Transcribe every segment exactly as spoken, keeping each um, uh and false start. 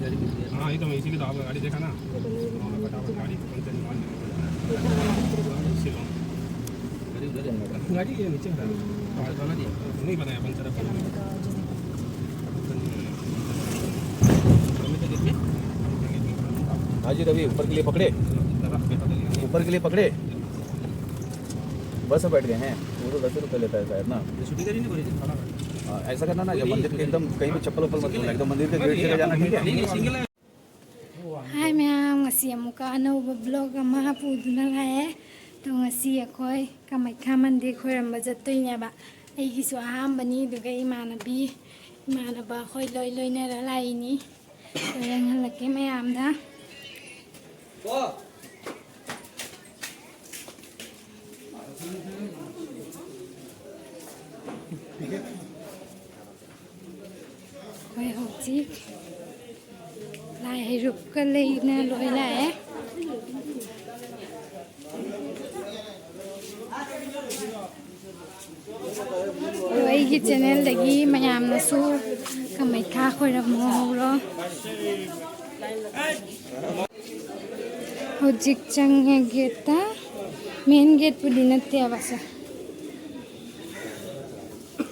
हाँ, ये तो मैं इसीलिए तो आपका गाड़ी देखा ना। हाँ, फटाफट गाड़ी पंचर निकाल दिया। गाड़ी ये नीचे है। नहीं पता है पंचर है। हाँ जी रवि, ऊपर के लिए पकड़े, ऊपर के लिए पकड़े। बस बैठ गए हैं, वो तो दस रुपये लेता है शायद ना। छुट्टी करी नहीं बोली थी, थोड़ा। हाँ, ऐसा करना ना, जब मंदिर के एकदम कहीं भी चप्पल उप्पल मत खोलना, एकदम मंदिर के गेट से जाना, ठीक है? ꯍꯥꯏ ꯃꯌꯥꯝ, ꯉꯁꯤ ꯑꯃꯨꯛꯀ ꯑꯅꯧꯕ ꯕ꯭ꯂꯣꯒ ꯑꯃ ꯄꯨꯗꯨꯅ ꯂꯥꯛꯑꯦ꯫ ꯑꯗꯣ ꯉꯁꯤ ꯑꯩꯈꯣꯏ ꯀꯥꯃꯩꯈꯥ ꯃꯟꯗꯤꯔ ꯈꯣꯏꯔꯝꯕ ꯆꯠꯇꯣꯏꯅꯦꯕ꯫ ꯑꯩꯒꯤꯁꯨ ꯑꯍꯥꯟꯕꯅꯤ, ꯑꯗꯨꯒ ꯏꯃꯥꯟꯅꯕꯤ, ꯏꯃꯥꯟꯅꯕ ꯑꯩꯈꯣꯏ ꯂꯣꯏ ꯂꯣꯏꯅꯔ ꯂꯥꯛꯏꯅꯤ꯫ ꯑꯗꯣ ꯌꯦꯡꯍꯜꯂꯛꯀꯦ ꯃꯌꯥꯝꯗ꯫ ꯑꯩꯈꯣꯏ ꯍꯧꯖꯤꯛ ꯂꯥꯏ ꯍꯩꯔꯨꯛꯀ ꯂꯩꯅ ꯂꯣꯏ ꯂꯥꯛꯑꯦ꯫ ꯑꯗꯣ ꯑꯩꯒꯤ ꯆꯦꯅꯦꯜꯗꯒꯤ ꯃꯌꯥꯝꯅꯁꯨ ꯀꯥꯃꯩꯈꯥ ꯈꯣꯏꯔꯝꯃꯨ ꯍꯧꯔꯣ꯫ ꯍꯧꯖꯤꯛ ꯆꯪꯉꯦ ꯒꯦꯠꯇ꯫ ꯃꯦꯟ ꯒꯦꯠꯄꯨꯗꯤ ꯅꯠꯇꯦꯕ ꯁꯦ꯫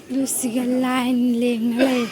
ꯑꯗꯨ ꯁꯤꯒ ꯂꯥꯏꯟ ꯂꯦꯡꯅ ꯂꯩ꯫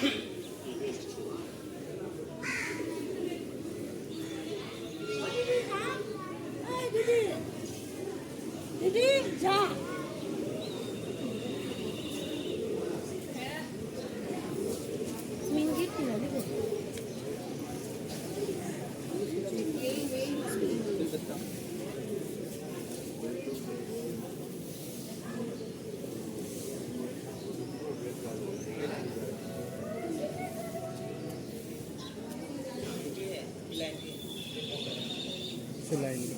ꯁꯤ ꯂꯥꯏꯟꯗ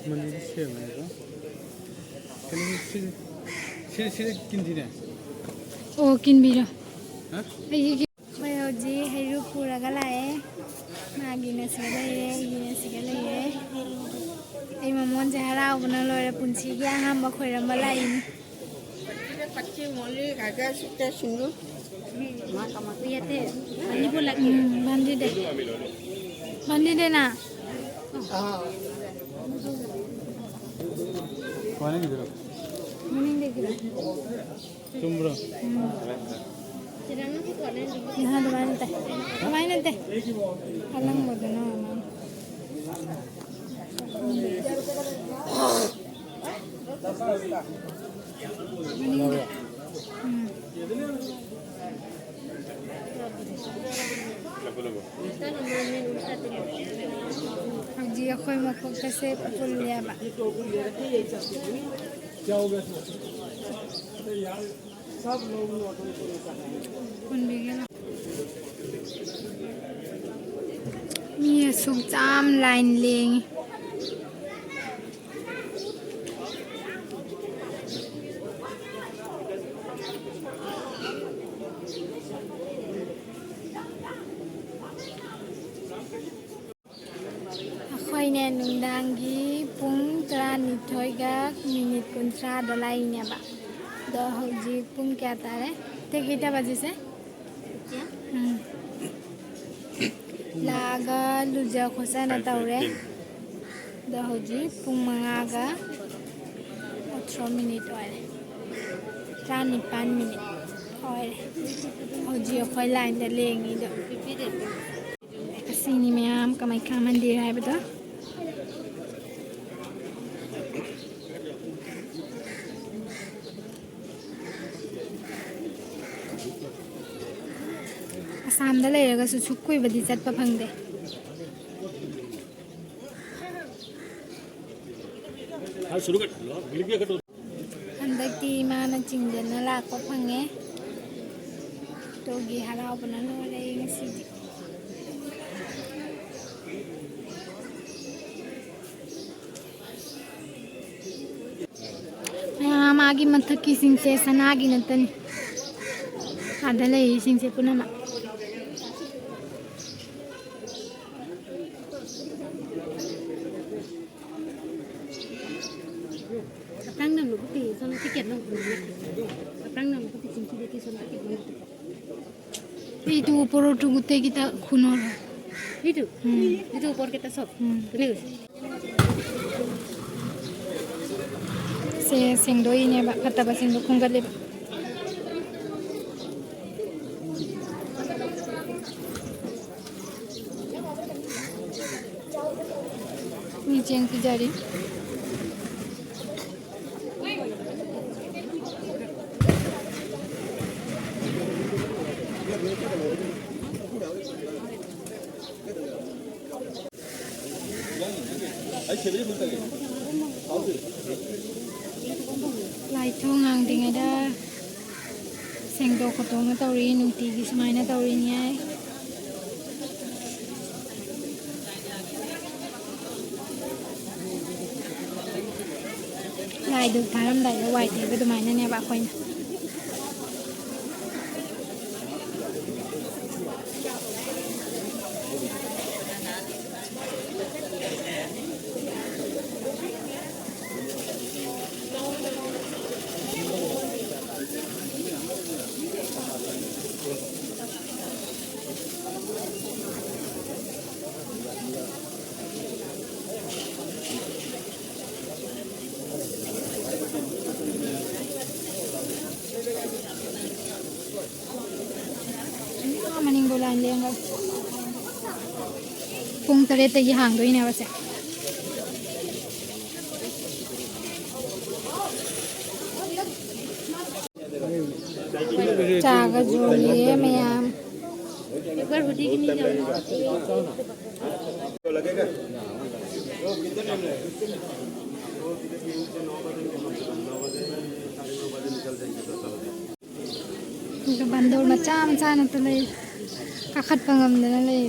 ꯃꯅꯤꯡꯗ ꯁꯦꯝꯃꯦꯀꯣ꯫ ꯀꯩꯅꯣ, ꯁꯤ, ꯁꯤ, ꯁꯤꯗ ꯀꯤꯟꯁꯤꯅꯦ꯫ ꯑꯣ, ꯀꯤꯟꯕꯤꯔꯣ꯫ ꯍꯥ? ꯑꯩꯒꯤ ꯀꯤ-, ꯑꯩꯈꯣꯏ ꯍꯧꯖꯤꯛ ꯍꯩꯔꯨꯛ ꯄꯨꯔꯒ ꯂꯥꯛꯑꯦ꯫ ꯃꯥꯒꯤꯅ ꯁꯤꯗ ꯂꯩꯔꯦ, ꯑꯩꯒꯤꯅ ꯁꯤꯗ ꯂꯩꯔꯦ꯫ ꯑꯩ ꯃꯃꯣꯟꯁꯦ ꯍꯔꯥꯎꯕꯅ ꯂꯣꯏꯔꯦ꯫ ꯄꯨꯟꯁꯤꯒꯤ ꯑꯍꯥꯟꯕ ꯈꯣꯏꯔꯝꯕ ꯂꯥꯛꯏꯅꯤ꯫ ꯀꯛꯆꯤꯡ ꯃꯣꯜꯂꯤ ꯈꯔ ꯈꯔ ꯁꯤꯠꯇ ꯁꯤꯡꯗꯨ꯫ ꯎꯝ, ꯕꯥꯟꯗꯤꯗꯦ꯫ ꯕꯥꯟꯗꯤꯗꯦꯅ꯫ ꯃꯅꯤꯡꯗꯒꯤꯔꯣ? ꯆꯨꯝꯕ꯭ꯔꯣ? ꯎꯝ꯫ ꯅꯍꯥꯟ ꯑꯗꯨꯃꯥꯏꯅ ꯇꯥꯏ꯫ ꯑꯗꯨꯃꯥꯏꯅ ꯅꯠꯇꯦ꯫ ꯑꯂꯪꯕꯗꯨꯅ ꯑꯃꯅꯤ꯫ ꯃꯅꯤꯡꯗ꯫ ꯎꯝ꯫ ꯍꯧꯖꯤꯛ ꯑꯩꯈꯣꯏ ꯃꯀꯣꯛꯇꯁꯦ ꯄꯨꯜꯂꯦꯕ꯫ ꯄꯨꯟꯕꯤꯒꯦ ꯂꯥꯎ꯫ ꯃꯤ ꯑꯁꯨꯛ ꯌꯥꯝ ꯂꯥꯏꯟ ꯂꯦꯡꯉꯤ꯫ ꯑꯩꯈꯣꯏꯅꯦ ꯅꯨꯡꯗꯥꯡꯒꯤ ꯄꯨꯡ ꯇꯔꯥꯅꯤꯊꯣꯏꯒ ꯃꯤꯅꯤꯠ ꯀꯨꯟꯊ꯭ꯔꯥꯗ ꯂꯥꯛꯏꯅꯦꯕ꯫ ꯑꯗꯣ ꯍꯧꯖꯤꯛ ꯄꯨꯡ ꯀꯌꯥ ꯇꯥꯔꯦ? ꯇꯦꯛ ꯀꯌꯥ ꯕꯖꯦꯁꯦ? ꯎꯝ꯫ ꯂꯥꯛꯑꯒ ꯂꯨꯖ ꯈꯣꯠꯆꯅ ꯇꯧꯔꯦ꯫ ꯑꯗꯣ ꯍꯧꯖꯤꯛ ꯄꯨꯡ ꯃꯉꯥꯒ ꯑꯣꯊ꯭ꯔꯣ ꯃꯤꯅꯤꯠ ꯑꯣꯏꯔꯦ꯫ ꯇꯔꯥꯅꯤꯄꯥꯟ ꯃꯤꯅꯤꯠ ꯑꯣꯏꯔꯦ꯫ ꯍꯧꯖꯤꯛ ꯑꯩꯈꯣꯏ ꯂꯥꯏꯟꯗ ꯂꯦꯡꯉꯤꯗꯣ꯫ ꯑꯁꯤꯅꯤ ꯃꯌꯥꯝ ꯀꯃꯥꯏ ꯈꯥꯃꯟꯗꯦ ꯍꯥꯏꯕꯗꯣ꯫ ꯑꯁꯥꯝꯗ ꯂꯩꯔꯒꯁꯨ ꯁꯨꯛ ꯀꯨꯏꯕꯗꯤ ꯆꯠꯄ ꯐꯪꯗꯦ꯫ ꯍꯟꯗꯛꯇꯤ ꯏꯃꯥꯅ ꯆꯤꯡꯗꯅ ꯂꯥꯛꯄ ꯐꯪꯉꯦ꯫ ꯇꯣꯒꯤ ꯍꯔꯥꯎꯕꯅ ꯂꯣꯏꯔꯦ ꯉꯁꯤꯗꯤ꯫ ꯃꯌꯥꯝ ꯃꯥꯒꯤ ꯃꯊꯛꯀꯤꯁꯤꯡꯁꯦ ꯁꯅꯥꯒꯤ ꯅꯠꯇꯅꯤ꯫ ꯑꯥꯗ ꯂꯩꯔꯤꯁꯤꯡꯁꯦ ꯄꯨꯝꯅꯃꯛ꯫ ꯑꯇꯥꯡꯅ ꯑꯃꯨꯛ ꯀꯨꯞꯄꯤ, ꯁꯣꯝꯗ ꯇꯤꯀꯦꯠ ꯂꯧꯕꯅꯤꯅ꯫ ꯑꯇꯥꯡꯅ ꯑꯃꯨꯛ ꯀꯨꯞꯄꯤ, ꯆꯤꯡꯈꯤꯗ ꯁꯣꯝꯗ ꯇꯤꯀꯦꯠ ꯂꯧꯕ꯫ এইটো ওপৰৰটো গোটেইকেইটা খুনৰ হয়। এইটো? উম। এইটো ওপৰকেইটা চব? উম। কোনে কৈছে? ꯁꯦ, ꯁꯦꯡꯗꯣꯛꯏꯅꯦꯕ, ꯐꯠꯇꯕꯁꯤꯡꯗꯣ ꯈꯣꯝꯒꯠꯂꯤꯕ꯫ ꯃꯤ ꯆꯦꯡ ꯄꯤꯖꯔꯤ꯫ ꯂꯥꯏꯊꯣꯡ ꯍꯥꯡꯗ꯭ꯔꯤꯉꯩꯗ ꯁꯦꯡꯗꯣꯛ ꯈꯣꯠꯇꯣꯛꯅ ꯇꯧꯔꯤ, ꯅꯨꯡꯇꯤꯒꯤ ꯁꯨꯃꯥꯏꯅ ꯇꯧꯔꯤꯅꯤ ꯍꯥꯏ꯫ ꯂꯥꯏꯗꯨ ꯊꯥꯔꯝꯗꯥꯏꯗ ꯋꯥꯏ ꯇꯩꯕ ꯑꯗꯨꯃꯥꯏꯅꯅꯦꯕ ꯑꯩꯈꯣꯏꯅ꯫ ꯑꯥ, ꯃꯅꯤꯡꯗꯣ ꯂꯥꯏꯟ ꯂꯦꯡꯒ꯫ ꯄꯨꯡ ꯇꯔꯦꯠꯇꯒꯤ ꯍꯥꯡꯗꯣꯏꯅꯦꯕ ꯁꯦ꯫ ꯆꯥꯒ ꯌꯣꯜꯂꯤꯌꯦ ꯃꯌꯥꯝ꯫ ꯑꯗꯨꯒ ꯕꯟꯗꯣꯔ ꯃꯆꯥ ꯃꯆꯥ ꯉꯥꯛꯇ ꯂꯩ꯫ ꯀꯥꯈꯠꯄ ꯉꯝꯗꯅ ꯂꯩ꯫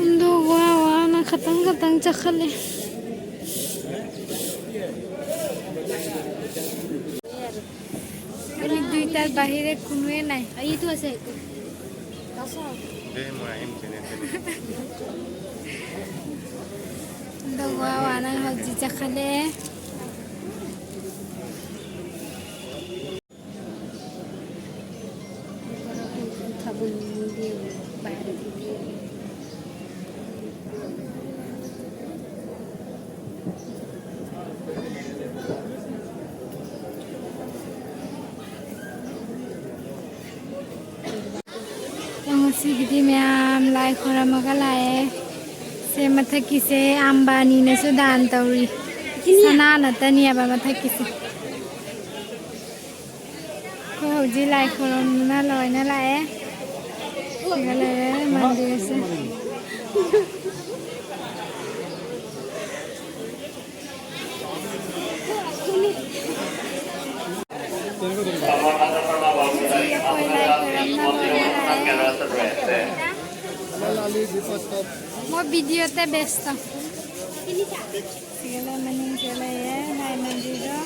ꯑꯗꯨꯒ ꯋꯥꯅ ꯈꯇꯪ ꯈꯇꯪ ꯆꯠꯈꯠꯂꯦ꯫ খালি দুইটার বাহিরে কোনোৱে নাই। এইটো আছে, এইটো। দোৱা ৱানা হজি চাখালে। ꯉꯁꯤꯒꯤꯗꯤ ꯃꯌꯥꯝ ꯂꯥꯏ ꯈꯣꯏꯔꯝꯃꯒ ꯂꯥꯛꯑꯦ꯫ ꯁꯦ ꯃꯊꯛꯀꯤꯁꯦ ꯑꯝꯕꯥꯅꯤꯅꯁꯨ ꯗꯥꯟ ꯇꯧꯔꯤ꯫ ꯁꯅꯥ ꯅꯠꯇꯅꯦꯕ ꯃꯊꯛꯀꯤꯁꯦ꯫ ꯑꯩꯈꯣꯏ ꯍꯧꯖꯤꯛ ꯂꯥꯏ ꯈꯨꯔꯨꯝꯗꯨꯅ ꯂꯣꯏꯅ ꯂꯥꯛꯑꯦ꯫ ꯁꯤꯒ ꯂꯩꯔꯦ ꯃꯟꯗꯤꯔꯁꯦ꯫ ꯁꯤ ꯑꯩꯈꯣꯏ ꯂꯥꯏ ꯈꯨꯔꯨꯝꯅ ꯂꯣꯏꯅ ꯂꯥꯛꯑꯦ꯫ ꯃꯣꯏ ꯚꯤꯗꯤꯑꯣꯗ ꯕꯦꯁꯇ꯫ ꯁꯤꯒ ꯂꯩ, ꯃꯅꯤꯡꯁꯤꯒ ꯂꯩꯌꯦ ꯂꯥꯏ ꯃꯟꯗꯤꯔꯗꯣ꯫